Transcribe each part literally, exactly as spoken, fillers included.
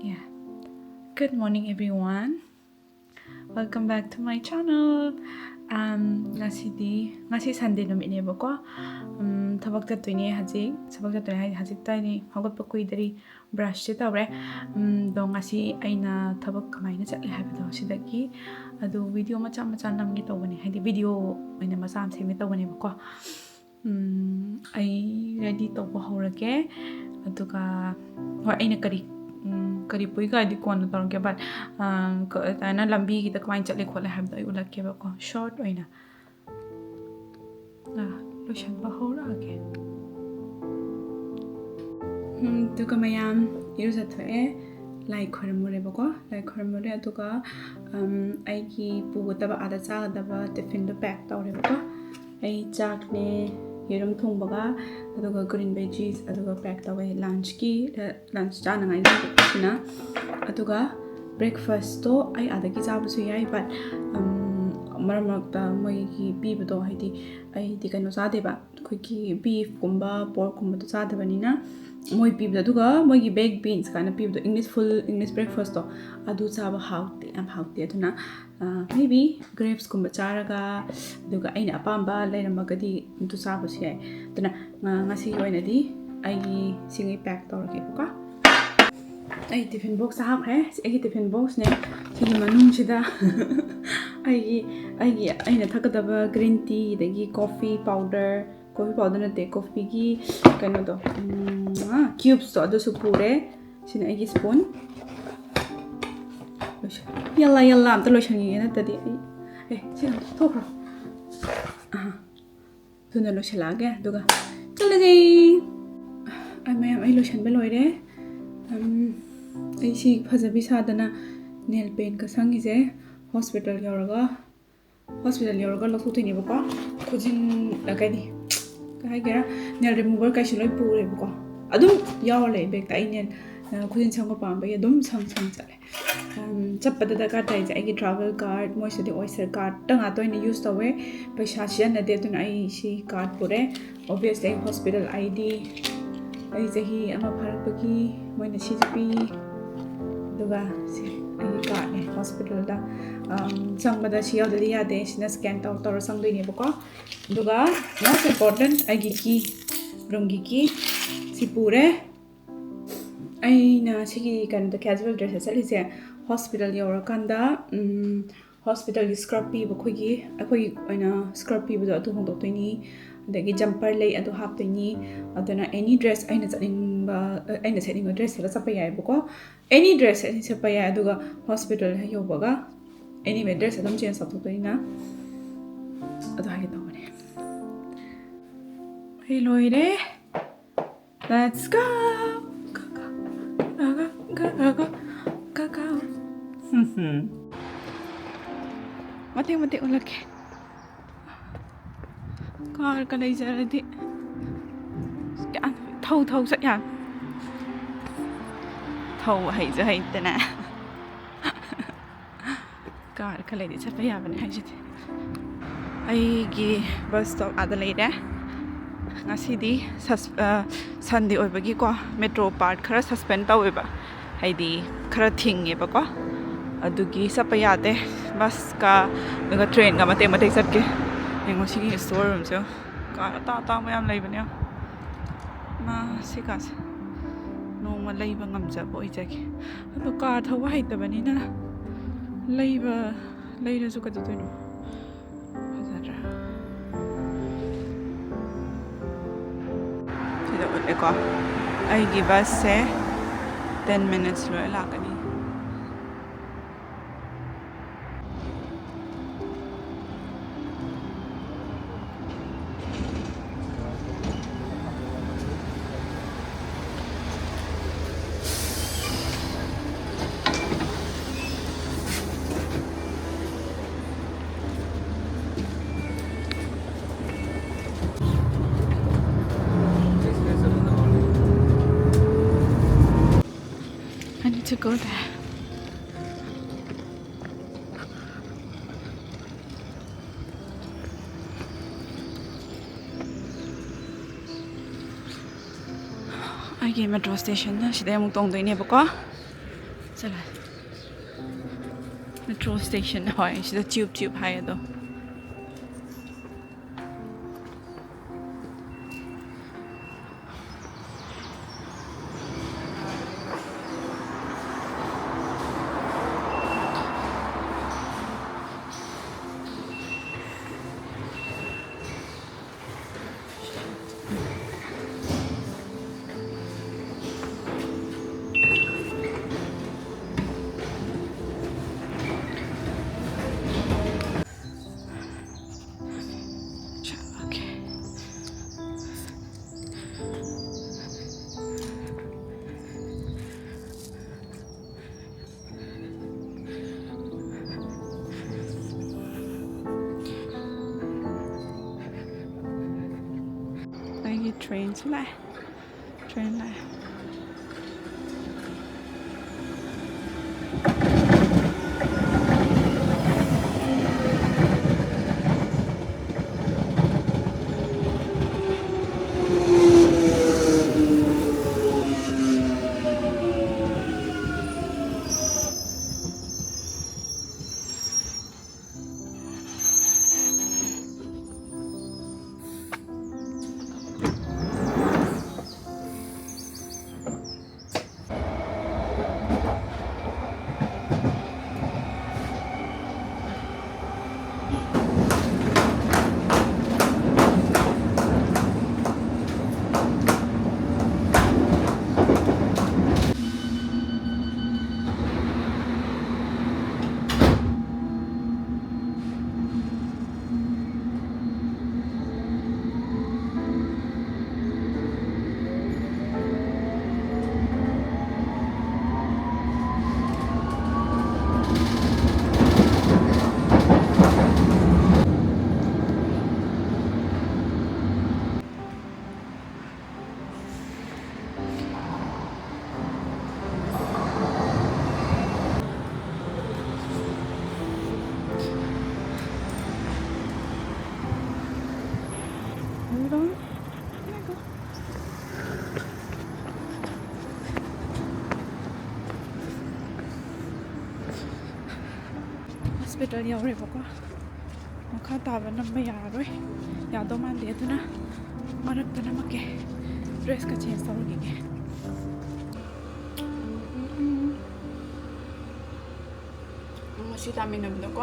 Yeah. Good morning, everyone. Welcome back to my channel. Um, ꯉꯁꯤꯗꯤ, ꯉꯁꯤ Sunday ꯅꯨꯃꯤꯠꯅꯦꯕꯀꯣ꯫ ꯎꯝ, ꯊꯕꯛ ꯆꯠꯇꯣꯏꯅꯦ ꯍꯧꯖꯤꯛ꯫ ꯊꯕꯛ ꯆꯠꯇꯣꯏꯅꯦ ꯍꯥꯏꯗꯤ ꯍꯧꯖꯤꯛꯇ ꯑꯩ ꯍꯧꯒꯠꯄ ꯀꯨꯏꯗ꯭ꯔꯤ, brushꯁꯦ ꯇꯧꯔꯦ꯫ ꯎꯝ, ꯑꯗꯣ ꯉꯁꯤ ꯑꯩꯅ ꯊꯕꯛ ꯀꯃꯥꯏꯅ ꯆꯠꯂꯦ ꯍꯥꯏꯕꯗꯣ ꯁꯤꯗꯒꯤ ꯑꯗꯨ video ꯃꯆꯥ ꯃꯆꯥ ꯅꯝꯒꯦ ꯇꯧꯕꯅꯦ, ꯍꯥꯏꯗꯤ video ꯑꯣꯏꯅ ꯃꯆꯥ ꯑꯃ ꯁꯦꯝꯒꯦ ꯇꯧꯕꯅꯦꯕꯀꯣ꯫ ꯎꯝ, ꯑꯩ ready ꯇꯧꯕ ꯍꯧꯔꯒꯦ꯫ ꯑꯗꯨꯒ ꯍꯣꯏ, ꯑꯩꯅ ꯀꯔꯤ, ꯎꯝ, ꯀꯔꯤ ꯄꯨꯏꯒꯗꯤ ꯀꯣꯟꯅ ꯇꯧꯔꯒꯦ, but, ꯑ, ꯀ-, ꯑꯗꯨꯃꯥꯏꯅ ꯂꯝꯕꯤꯒꯤꯗ ꯀꯃꯥꯏꯅ ꯆꯠꯂꯦ ꯈꯣꯠꯂꯦ ꯍꯥꯏꯕꯗꯣ ꯑꯩ ꯎꯠꯂꯛꯀꯦꯕꯀꯣ, short ꯑꯣꯏꯅ꯫ ꯑ, ꯂꯣꯏꯁꯟꯕ ꯍꯧꯔꯛꯑꯒꯦ꯫ ꯎꯝ, ꯑꯗꯨꯒ ꯃꯌꯥꯝ ꯏꯔꯨꯖꯊꯣꯛꯑꯦ, ꯂꯥꯏ ꯈꯣꯏꯔꯝꯃꯨꯔꯦꯕꯀꯣ, ꯂꯥꯏ ꯈꯣꯏꯔꯝꯃꯨꯔꯦ꯫ ꯑꯗꯨꯒ, ꯎꯝ, ꯑꯩꯒꯤ ꯄꯨꯒꯗꯕ, ꯑꯥꯗ ꯆꯥꯒꯗꯕ tiffinꯗꯣ pack ꯇꯧꯔꯦꯕꯀꯣ꯫ ꯑꯩ ꯆꯥꯛꯅꯦ, ꯌꯦꯔꯨꯝ ꯊꯣꯡꯕꯒ, ꯑꯗꯨꯒ green veggies, ꯑꯗꯨꯒ pack ꯇꯧꯋꯦ lunchꯀꯤ, lunch ꯆꯥꯅꯉꯥꯏꯒꯤ ꯁꯤꯅ꯫ ꯑꯗꯨꯒ breakfastꯇꯣ ꯑꯩ ꯑꯥꯗꯒꯤ ꯆꯥꯕꯁꯨ ꯌꯥꯏ, but, ꯎꯝ, ꯃꯔꯛ ꯃꯔꯛꯇ ꯃꯣꯏꯒꯤ ꯄꯤꯕꯗꯣ, ꯍꯥꯏꯗꯤ ꯑꯩꯗꯤ ꯀꯩꯅꯣ ꯆꯥꯗꯦꯕ, ꯑꯩꯈꯣꯏꯒꯤ beefꯀꯨꯝꯕ porkꯀꯨꯝꯕꯗꯣ ꯆꯥꯗꯕꯅꯤꯅ ꯃꯣꯏ ꯄꯤꯕꯗꯣ, ꯑꯗꯨꯒ ꯃꯣꯏꯒꯤ baked beans ꯀꯥꯏꯅ ꯄꯤꯕꯗꯣ, English, full English breakfastꯇꯣ, ꯑꯗꯨ ꯆꯥꯕ ꯍꯥꯎꯇꯦ, ꯌꯥꯝ ꯍꯥꯎꯇꯦ꯫ ꯑꯗꯨꯅ, ꯑ, maybe grapesꯀꯨꯝꯕ ꯆꯥꯔꯒ, ꯑꯗꯨꯒ ꯑꯩꯅ ꯑꯄꯥꯝꯕ ꯂꯩꯔꯝꯃꯒꯗꯤ ꯑꯗꯨ ꯆꯥꯕꯁꯨ ꯌꯥꯏ꯫ ꯑꯗꯨꯅ, ꯑ, ꯉꯁꯤꯒꯤ ꯑꯣꯏꯅꯗꯤ ꯑꯩꯒꯤ ꯁꯤꯉꯩ pack ꯇꯧꯔꯒꯦꯕꯀꯣ꯫ ꯑꯩ tiffin box ꯍꯥꯞꯈ꯭ꯔꯦ꯫ ꯁꯤ ꯑꯩꯒꯤ tiffin boxꯅꯦ꯫ ꯁꯤꯒꯤ ꯃꯅꯨꯡꯁꯤꯗ ꯑꯩꯒꯤ, ꯑꯩꯒꯤ, ꯑꯩꯅ ꯊꯛꯀꯗꯕ green tea, ꯑꯗꯒꯤ coffee powder, coffee powder ꯅꯠꯇꯦ, coffeeꯒꯤ ꯀꯩꯅꯣꯗꯣ, ꯎꯝ, ꯑ, cubesꯇꯣ, ꯑꯗꯨꯁꯨ ꯄꯨꯔꯦ꯫ ꯁꯤꯅ ꯑꯩꯒꯤ spoon꯫ ꯂꯣꯏꯁꯟ-, ꯌꯥꯜꯂꯥ, ꯌꯥꯜꯂꯥ, ꯑꯝꯇ ꯂꯣꯏꯁꯟꯈꯤꯒꯦ, ꯅꯠꯇ꯭ꯔꯗꯤ ꯑꯩ, ꯑꯦ, ꯁꯤ ꯑꯝꯇ ꯊꯣꯛꯈ꯭ꯔꯣ꯫ ꯑꯍꯥ꯫ ꯊꯨꯅ ꯂꯣꯏꯁꯤꯜꯂꯛꯑꯒꯦ, ꯑꯗꯨꯒ ꯆꯠꯂꯒꯦ꯫ ꯑꯩ ꯃꯌꯥꯝ, ꯑꯩ ꯂꯣꯏꯁꯤꯟꯕ ꯂꯣꯏꯔꯦ꯫ ꯎꯝ, ꯑꯩ ꯁꯤ ꯐꯖꯕꯤ ꯁꯥꯗꯅ nail paintꯀ ꯁꯪꯉꯤꯁꯦ hospital ꯌꯧꯔꯒ, hospital ꯌꯧꯔꯒ ꯂꯧꯊꯣꯛꯇꯣꯏꯅꯦꯕꯀꯣ꯫ ꯈꯨꯖꯤꯟ, ꯑ, ꯀꯩꯅꯤ, ꯀꯩ ꯍꯥꯏꯒꯦꯔꯥ, nail remover ꯀꯩꯁꯨ ꯂꯣꯏ ꯄꯨꯔꯦꯕꯀꯣ꯫ ꯑꯗꯨꯝ ꯌꯥꯎꯔ ꯂꯩ bagꯇ꯫ ꯑꯩ nail, ꯑ, ꯈꯨꯖꯤꯟ ꯁꯪꯕ ꯄꯥꯝꯕꯒꯤ ꯑꯗꯨꯝ ꯁꯪ ꯁꯪ ꯆꯠꯂꯦ꯫ ꯎꯝ, ꯆꯠꯄꯗ ꯗꯔꯀꯥꯔ ꯇꯥꯏꯁꯦ ꯑꯩꯒꯤ travel card, ꯃꯣꯏ ꯁꯤꯗꯤ Oyster cardꯇ ꯉꯥꯛꯇ ꯑꯣꯏꯅ use ꯇꯧꯋꯦ, ꯄꯩꯁꯥ ꯁꯤꯖꯤꯟꯅꯗꯦ꯫ ꯑꯗꯨꯅ ꯑꯩ ꯁꯤ card ꯄꯨꯔꯦ꯫ Obviously ꯑꯩ hospital ID, ꯑꯩ ꯆꯍꯤ ꯑꯃ ꯐꯥꯔꯛꯄꯒꯤ ꯃꯣꯏꯅ ꯁꯤꯁꯨ ꯄꯤ꯫ ꯑꯗꯨꯒ ꯁꯤ ꯑꯩꯒꯤ ꯀꯥꯔꯠꯅꯦ꯫ ꯍꯣꯁꯄꯤꯇꯥꯜꯗ ꯆꯪꯕꯗ ꯁꯤ ꯌꯥꯎꯗꯗꯤ ꯌꯥꯗꯦ꯫ ꯁꯤꯅ ꯁ꯭ꯀꯦꯟ ꯇꯧꯔ ꯇꯧꯔ ꯆꯪꯗꯣꯏꯅꯦꯕꯀꯣ꯫ ꯑꯗꯨꯒ most important ꯑꯩꯒꯤ ꯀꯤ, ꯔꯨꯝꯒꯤ ꯀꯤ ꯁꯤ ꯄꯨꯔꯦ꯫ ꯑꯩꯅ ꯁꯤꯒꯤ ꯀꯩꯅꯣꯗ, ꯀꯦꯖꯨꯋꯦꯜ ꯗ꯭ꯔꯦꯁꯇ ꯆꯠꯂꯤꯁꯦ ꯍꯣꯁꯄꯤꯇꯥꯜ ꯌꯧꯔꯀꯥꯟꯗ ꯍꯣꯁꯄꯤꯇꯥꯜꯒꯤ ꯁ꯭ꯀꯔꯞ ꯄꯤꯕ, ꯑꯩꯈꯣꯏꯒꯤ ꯑꯩꯈꯣꯏꯒꯤ ꯑꯣꯏꯅ ꯁ꯭ꯀꯔꯞ ꯄꯤꯕꯗꯣ, ꯑꯗꯨ ꯍꯣꯡꯗꯣꯛꯇꯣꯏꯅꯤ꯫ ꯑꯗꯒꯤ ꯖꯝꯄꯔ ꯂꯩ, ꯑꯗꯨ ꯍꯥꯞꯇꯣꯏꯅꯤ꯫ ꯑꯗꯨꯅ ꯑꯦꯅꯤ ꯗ꯭ꯔꯦꯁ ꯑꯩꯅ ꯆꯠꯅꯤꯡꯕ, ꯑꯩꯅ ꯁꯦꯠꯅꯤꯡꯕ ꯗ꯭ꯔꯦꯁ ꯁꯦꯠꯂ ꯆꯠꯄ ꯌꯥꯏꯑꯕꯀꯣ꯫ ꯑꯦꯅꯤ ꯗ꯭ꯔꯦꯁ ꯁꯦꯠꯅꯤꯡ ꯁꯦꯠꯄ ꯌꯥꯏ꯫ ꯑꯗꯨꯒ ꯍꯣꯁꯄꯤꯇꯥꯜ ꯍꯦꯛ ꯌꯧꯕꯒ ꯑꯦꯅꯤꯋꯦ ꯗ꯭ꯔꯦꯁ ꯑꯗꯨꯝ ꯆꯦꯟꯖ ꯇꯧꯊꯣꯛꯇꯣꯏꯅꯤꯅ꯫ ꯑꯗꯨ ꯍꯥꯏꯒꯦ ꯇꯧꯕꯅꯦ꯫ ꯑꯩ ꯂꯣꯏꯔꯦ꯫ Let's go. ꯃꯇꯦꯛ ꯃꯇꯦꯛ ꯎꯠꯂꯛꯀꯦ꯫ ꯀꯥꯔꯒ ꯂꯩꯖꯔꯗꯤ ꯊꯧ ꯊꯧ ꯆꯠ ꯌꯥꯅꯤ꯫ ꯊꯧ ꯍꯩꯁꯨ ꯍꯩꯇꯅ꯫ ꯀꯥꯔꯒ ꯂꯩꯗꯤ ꯆꯠꯄ ꯌꯥꯕꯅꯤ ꯍꯥꯏꯁꯤꯗꯤ꯫ ꯑꯩꯒꯤ ꯕꯁ ꯁ꯭ꯇꯣꯞ ꯑꯥꯗ ꯂꯩꯔꯦ꯫ ꯉꯁꯤꯗꯤ ꯁꯁ-, ꯑ, ꯁꯟꯗꯦ ꯑꯣꯏꯕꯒꯤꯀꯣ, ꯃꯦꯇ꯭ꯔꯣ ꯄꯥꯔꯠ ꯈꯔ ꯁꯁꯄꯦꯟ ꯇꯧꯋꯦꯕ, ꯍꯥꯏꯗꯤ ꯈꯔ ꯊꯤꯡꯉꯦꯕꯀꯣ, ꯑꯗꯨꯒꯤ ꯆꯠꯄ ꯌꯥꯗꯦ꯫ ꯕꯁꯀ ꯑꯗꯨꯒ ꯇ꯭ꯔꯦꯟꯒ ꯃꯇꯦꯛ ꯃꯇꯦꯛ ꯆꯠꯀꯦ꯫ ꯌꯦꯡꯉꯣ ꯁꯤꯒꯤ ꯁ꯭ꯇꯣꯔ ꯔꯨꯝꯁꯦ, ꯀꯥꯔ ꯑꯇꯥꯡ ꯑꯇꯥꯡꯕ ꯌꯥꯝ ꯂꯩꯕꯅꯦ꯫ ꯃꯥ ꯁꯤ ꯀꯥꯁꯦ ꯅꯣꯡꯃ ꯂꯩꯕ ꯉꯝꯖꯕ ꯑꯣꯏꯖꯒꯦ꯫ ꯑꯗꯣ ꯀꯥꯔ ꯊꯧꯕ ꯍꯩꯇꯕꯅꯤꯅ ꯂꯩꯕ, ꯂꯩꯔꯁꯨ ꯀꯩꯗꯧꯗꯣꯏꯅꯣ? ꯐꯖꯗ꯭ꯔꯥ? ꯁꯤꯗ ꯎꯠꯂꯦꯀꯣ, ꯑꯩꯒꯤ ꯕꯁꯁꯦ ten minutes ꯂꯣꯏꯔ ꯂꯥꯛꯀꯅꯤ꯫ I need to go there. ꯑꯩꯒꯤ ꯃꯦꯇ꯭ꯔꯣ ꯁ꯭ꯇꯦꯁꯟꯅ ꯁꯤꯗꯩ ꯑꯃꯨꯛ ꯇꯣꯡꯗꯣꯏꯅꯦꯕꯀꯣ꯫ ꯆꯠꯂꯦ꯫ Metro station. ꯍꯣꯏ, ꯁꯤꯗ ꯇ꯭ꯌꯨꯕ ꯇ꯭ꯌꯨꯕ ꯍꯥꯏ ꯑꯗꯣ꯫ ꯑꯩꯒꯤ ꯇ꯭ꯔꯦꯟꯁꯨ ꯂꯥꯛꯑꯦ꯫ ꯇ꯭ꯔꯦꯟ ꯂꯥꯛꯑꯦ꯫ ꯍꯣꯁꯄꯤꯇꯥꯜ ꯌꯧꯔꯦꯕꯀꯣ꯫ ꯃꯈꯥ ꯇꯥꯕ ꯅꯝꯕ ꯌꯥꯔꯔꯣꯏ, ꯌꯥꯗꯧ ꯃꯥꯟꯗꯦ꯫ ꯑꯗꯨꯅ ꯃꯔꯛꯇ ꯅꯝꯃꯛꯀꯦ, ꯗ꯭ꯔꯦꯁꯀ ꯆꯦꯟꯖ ꯇꯧꯔꯨꯈꯤꯒꯦ꯫ ꯉꯁꯤ ꯇꯥꯃꯤꯟꯅꯕꯗꯀꯣ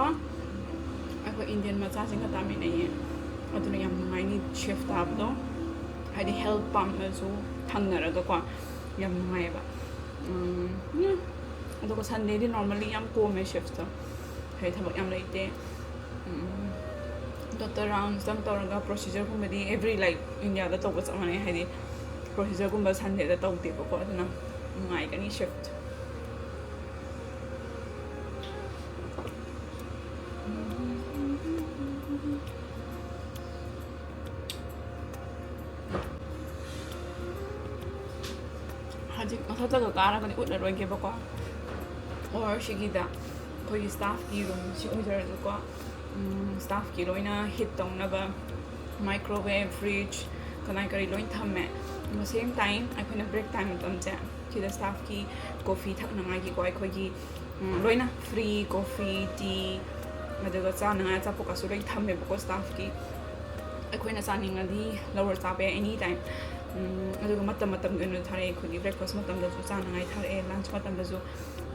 ꯑꯩꯈꯣꯏ ꯏꯟꯗꯤꯌꯟ ꯃꯆꯥꯁꯤꯡꯒ ꯇꯥꯃꯤꯟꯅꯩꯌꯦ꯫ ꯑꯗꯨꯅ ꯌꯥꯝ ꯅꯨꯡꯉꯥꯏꯅꯤ ꯁꯤꯐ ꯇꯥꯕꯗꯣ, ꯍꯥꯏꯗꯤ ꯍꯦꯜꯠ ꯄꯥꯝꯅꯁꯨ ꯊꯪꯅꯔꯒꯀꯣ, ꯌꯥꯝ ꯅꯨꯡꯉꯥꯏꯌꯦꯕ꯫ ꯎꯝ, ꯑꯗꯨꯒ ꯁꯟꯗꯦꯗꯤ ꯅꯣꯔꯃꯦꯜꯂꯤ ꯌꯥꯝ ꯀꯣꯝꯃꯦ ꯁꯤꯐꯇꯣ, ꯍꯥꯏꯗꯤ ꯊꯕꯛ ꯌꯥꯝ ꯂꯩꯇꯦ꯫ ꯗꯣꯛꯇꯔ ꯔꯥꯎꯟꯁꯇꯪ ꯇꯧꯔꯒ ꯄ꯭ꯔꯣꯁꯤꯖꯔꯒꯨꯝꯕꯗꯤ ꯑꯦꯕ꯭ꯔꯤ, ꯂꯥꯏꯛ, ꯏꯟꯗꯤꯌꯥꯗ ꯇꯧꯕ ꯆꯞ ꯃꯥꯟꯅꯩ, ꯍꯥꯏꯗꯤ ꯄ꯭ꯔꯣꯁꯤꯖꯔꯒꯨꯝꯕ ꯁꯟꯗꯦꯗ ꯇꯧꯗꯦꯕꯀꯣ꯫ ꯑꯗꯨꯅ ꯅꯨꯡꯉꯥꯏꯒꯅꯤ ꯁꯤꯐ꯫ ꯍꯧꯖꯤꯛ ꯃꯊꯛꯇꯒ ꯀꯥꯔꯒꯗꯤ ꯎꯠꯂꯔꯣꯏꯒꯦꯕꯀꯣ꯫ ꯑꯣꯔ ꯁꯤꯒꯤꯗ ꯑꯩꯈꯣꯏꯒꯤ ꯁ꯭ꯇꯥꯐꯀꯤ ꯔꯨꯝꯁꯤ ꯑꯣꯏꯖꯔꯁꯨꯀꯣ, ꯁ꯭ꯇꯥꯐꯀꯤ ꯂꯣꯏꯅ ꯍꯤꯠ ꯇꯧꯅꯕ ꯃꯥꯏꯀ꯭ꯔꯣꯋꯦꯞ, ꯐ꯭ꯔꯤꯖ, ꯀꯅꯥꯏ ꯀꯔꯤ ꯂꯣꯏ ꯊꯝꯃꯦ꯫ ꯑꯗꯨꯒ ꯁꯦꯝ ꯇꯥꯏꯝ ꯑꯩꯈꯣꯏꯅ ꯕ꯭ꯔꯦꯛ ꯇꯥꯏꯝ ꯃꯇꯝꯁꯦ ꯁꯤꯗ ꯁ꯭ꯇꯥꯐꯀꯤ ꯀꯣꯐꯤ ꯊꯛꯅꯉꯥꯏꯒꯤꯀꯣ, ꯑꯩꯈꯣꯏꯒꯤ ꯎꯝ, ꯂꯣꯏꯅ ꯐ꯭ꯔꯤ ꯀꯣꯐꯤ, ꯇꯤ, ꯑꯗꯨꯒ ꯆꯥꯅꯉꯥꯏ ꯑꯆꯥꯄꯣꯠꯀꯁꯨ ꯂꯣꯏ ꯊꯝꯃꯦꯕꯀꯣ ꯁ꯭ꯇꯥꯐꯀꯤ꯫ ꯑꯩꯈꯣꯏꯅ ꯆꯥꯅꯤꯡꯉꯗꯤ ꯂꯧꯔ ꯆꯥꯕ ꯌꯥꯏ ꯑꯦꯅꯤ ꯇꯥꯏꯝ꯫ ꯎꯝ, ꯑꯗꯨꯒ ꯃꯇꯝ ꯃꯇꯝꯒꯤ ꯑꯣꯏꯅ ꯊꯥꯔꯛꯑꯦ꯫ ꯑꯩꯈꯣꯏꯒꯤ ꯕ꯭ꯔꯦꯛꯐꯥꯁ ꯃꯇꯝꯗꯁꯨ ꯆꯥꯅꯉꯥꯏ ꯊꯥꯔꯛꯑꯦ, ꯂꯟꯁ ꯃꯇꯝꯗꯁꯨ꯫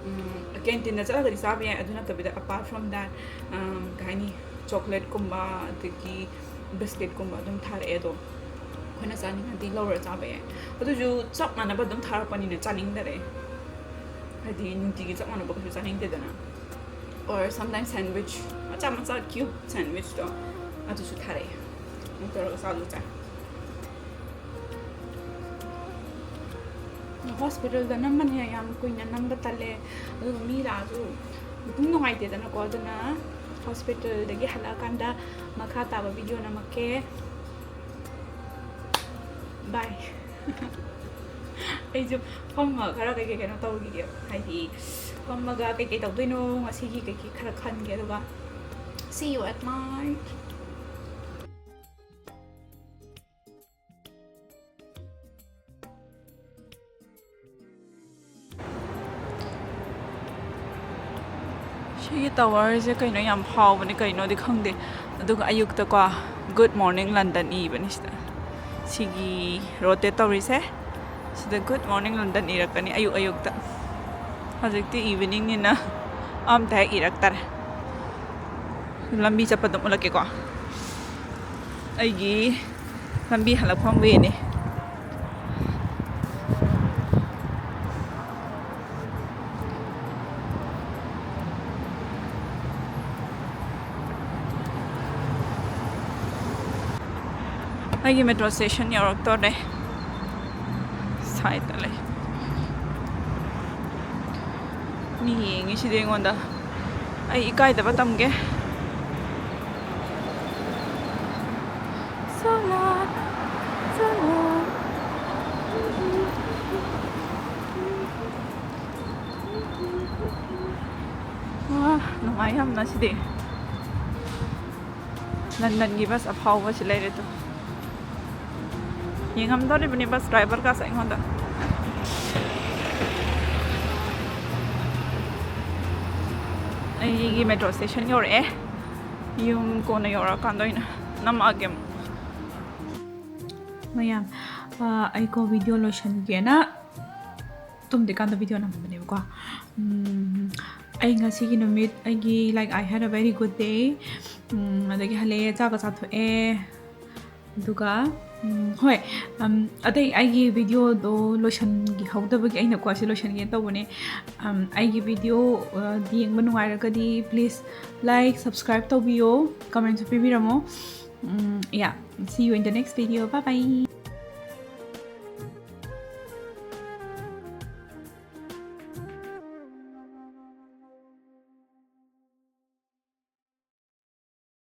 ꯎꯝ, ꯀꯦꯟꯇꯤꯟꯗ ꯆꯠꯂꯒꯗꯤ ꯆꯥꯕ ꯌꯥꯏ꯫ ꯑꯗꯨ ꯅꯠꯇꯕꯤꯗ, apart from that, ꯎꯝ, ꯀꯩ ꯍꯥꯏꯅꯤ, ꯆꯣꯀ꯭ꯂꯦꯠꯀꯨꯝꯕ ꯑꯗꯒꯤ ꯕꯤꯁꯀꯤꯠꯀꯨꯝꯕ ꯑꯗꯨꯝ ꯊꯥꯔꯛꯑꯦ꯫ ꯑꯗꯣ ꯑꯩꯈꯣꯏꯅ ꯆꯥꯅꯤꯡꯉꯗꯤ ꯂꯧꯔ ꯆꯥꯕ ꯌꯥꯏ꯫ ꯑꯗꯨꯁꯨ ꯆꯞ ꯃꯥꯟꯅꯕ ꯑꯗꯨꯝ ꯊꯥꯔꯛꯄꯅꯤꯅ ꯆꯥꯅꯤꯡꯗꯔꯦ꯫ ꯍꯥꯏꯗꯤ ꯅꯨꯡꯇꯤꯒꯤ ꯆꯞ ꯃꯥꯟꯅꯕ ꯀꯩꯁꯨ ꯆꯥꯅꯤꯡꯗꯦꯗꯅ꯫ Or sometimes sandwich ꯃꯆꯥ ꯃꯆꯥ, ꯀ꯭ꯌꯨꯕ ꯁꯦꯟꯋꯤꯆꯇꯣ ꯑꯗꯨꯁꯨ ꯊꯥꯔꯛꯑꯦ꯫ ꯑꯗꯨꯃꯥꯏꯅ ꯇꯧꯔꯒ ꯆꯥꯁꯨ ꯆꯥꯏ꯫ ꯍꯣꯁꯄꯤꯇꯥꯜꯗ ꯅꯝꯕꯅꯤꯅ ꯌꯥꯝ ꯀꯨꯏꯅ ꯅꯝꯕ ꯇꯜꯂꯦ, ꯑꯗꯨꯒ ꯃꯤ ꯂꯥꯛꯑꯁꯨ ꯑꯗꯨꯝ ꯅꯨꯡꯉꯥꯏꯇꯦꯗꯅꯀꯣ꯫ ꯑꯗꯨꯅ ꯍꯣꯁꯄꯤꯇꯥꯜꯗꯒꯤ ꯍꯜꯂꯛꯑꯀꯥꯟꯗ ꯃꯈꯥ ꯇꯥꯕ ꯚꯤꯗꯤꯑꯣ ꯅꯝꯃꯛꯀꯦ꯫ ꯕꯥꯏ꯫ ꯑꯩꯁꯨ ꯐꯝꯃ ꯈꯔ ꯀꯩꯀꯩ ꯀꯩꯅꯣ ꯇꯧꯈꯤꯒꯦ, ꯍꯥꯏꯗꯤ ꯐꯝꯃꯒ ꯀꯩꯀꯩ ꯇꯧꯗꯣꯏꯅꯣ ꯉꯁꯤꯒꯤ ꯀꯩꯀꯩ ꯈꯔ ꯈꯟꯒꯦ, ꯑꯗꯨꯒ see you at night꯫ ꯁꯤꯒꯤ ꯇꯋꯔꯁꯦ ꯀꯩꯅꯣ ꯌꯥꯝ ꯐꯥꯎꯕꯅꯦ, ꯀꯩꯅꯣꯗꯤ ꯈꯪꯗꯦ꯫ ꯑꯗꯨꯒ ꯑꯌꯨꯛꯇꯀꯣ "Good morning London" ꯏꯕꯅꯤ ꯁꯤꯗ, ꯁꯤꯒꯤ ꯔꯣꯇꯦꯠ ꯇꯧꯔꯤꯁꯦ꯫ ꯁꯤꯗ "Good morning London" ꯏꯔꯛꯀꯅꯤ ꯑꯌꯨꯛ ꯑꯌꯨꯛꯇ꯫ ꯍꯧꯖꯤꯛꯇꯤ ꯏꯚꯤꯅꯤꯡꯅꯤꯅ ꯑꯝꯇ ꯍꯦꯛ ꯏꯔꯛꯇꯔꯦ꯫ ꯂꯝꯕꯤ ꯆꯠꯄ ꯑꯗꯨꯝ ꯎꯠꯂꯛꯀꯦꯀꯣ꯫ ꯑꯩꯒꯤ ꯂꯝꯕꯤ ꯍꯜꯂꯛꯐꯝ ꯋꯦꯅꯤ꯫ ꯑꯩꯒꯤ ꯃꯦꯇ꯭ꯔꯣ ꯁ꯭ꯇꯦꯁꯟ ꯌꯧꯔꯛꯇꯣꯔꯦ꯫ ꯁꯥꯏꯗ ꯂꯩ꯫ ꯃꯤ ꯌꯦꯡꯉꯤꯁꯤꯗꯤ ꯑꯩꯉꯣꯟꯗ꯫ ꯑꯩ ꯏꯀꯥꯏꯗꯕ ꯇꯝꯒꯦ꯫ ꯆꯂꯥ, ꯆꯂꯥ꯫ ꯋꯥ, ꯅꯨꯡꯉꯥꯏ ꯌꯥꯝꯅ ꯁꯤꯗꯤ꯫ ꯂꯟꯗꯟꯒꯤ ꯕꯁ ꯑꯐꯥꯎꯕꯁꯤ ꯂꯩꯔꯦ ꯇꯨ꯫ ꯌꯦꯡꯉꯝꯗꯣꯔꯤꯕꯅꯤ ꯕꯁ ꯗ꯭ꯔꯥꯏꯚꯔꯒꯁꯦ ꯑꯩꯉꯣꯟꯗ꯫ ꯑꯩꯒꯤ ꯃꯦꯇ꯭ꯔꯣ ꯁ꯭ꯇꯦꯁꯟ ꯌꯧꯔꯛꯑꯦ꯫ ꯌꯨꯝ ꯀꯣꯟꯅ ꯌꯧꯔꯛꯑꯀꯥꯟꯗ ꯑꯣꯏꯅ ꯅꯝꯃꯛꯑꯒꯦ ꯑꯃꯨꯛ꯫ ꯃꯌꯥꯝ, ꯑ, ꯑꯩꯀꯣ ꯚꯤꯗꯤꯑꯣ ꯂꯣꯏꯁꯤꯟꯒꯦꯅ ꯇꯨꯝꯗ꯭ꯔꯤꯀꯥꯟꯗ ꯚꯤꯗꯤꯑꯣ ꯅꯝꯕꯅꯦꯕꯀꯣ꯫ ꯎꯝ, ꯑꯩ ꯉꯁꯤꯒꯤ ꯅꯨꯃꯤꯠ ꯑꯩꯒꯤ, like, I had a very good day꯫ ꯎꯝ, ꯑꯗꯒꯤ ꯍꯜꯂꯛꯑꯦ, ꯆꯥꯛꯀ ꯆꯥꯊꯣꯛꯑꯦ꯫ ꯑꯗꯨꯒ, ꯎꯝ, ꯍꯣꯏ, ꯎꯝ, ꯑꯇꯩ ꯑꯩꯒꯤ ꯚꯤꯗꯤꯑꯣꯗꯣ ꯂꯣꯏꯁꯤꯟꯈꯤꯍꯧꯗꯕꯒꯤ ꯑꯩꯅꯀꯣ ꯁꯤ ꯂꯣꯏꯁꯤꯟꯒꯦꯅ ꯇꯧꯕꯅꯦ꯫ ꯎꯝ, ꯑꯩꯒꯤ ꯚꯤꯗꯤꯑꯣ, ꯑ, ꯌꯦꯡꯕ ꯅꯨꯡꯉꯥꯏꯔꯒꯗꯤ please like, subscribe ꯇꯧꯕꯤꯌꯣ, comment ꯁꯨ ꯄꯤꯕꯤꯔꯝꯃꯣ꯫ ꯎꯝ, yeah, see you in the next video. Bye bye.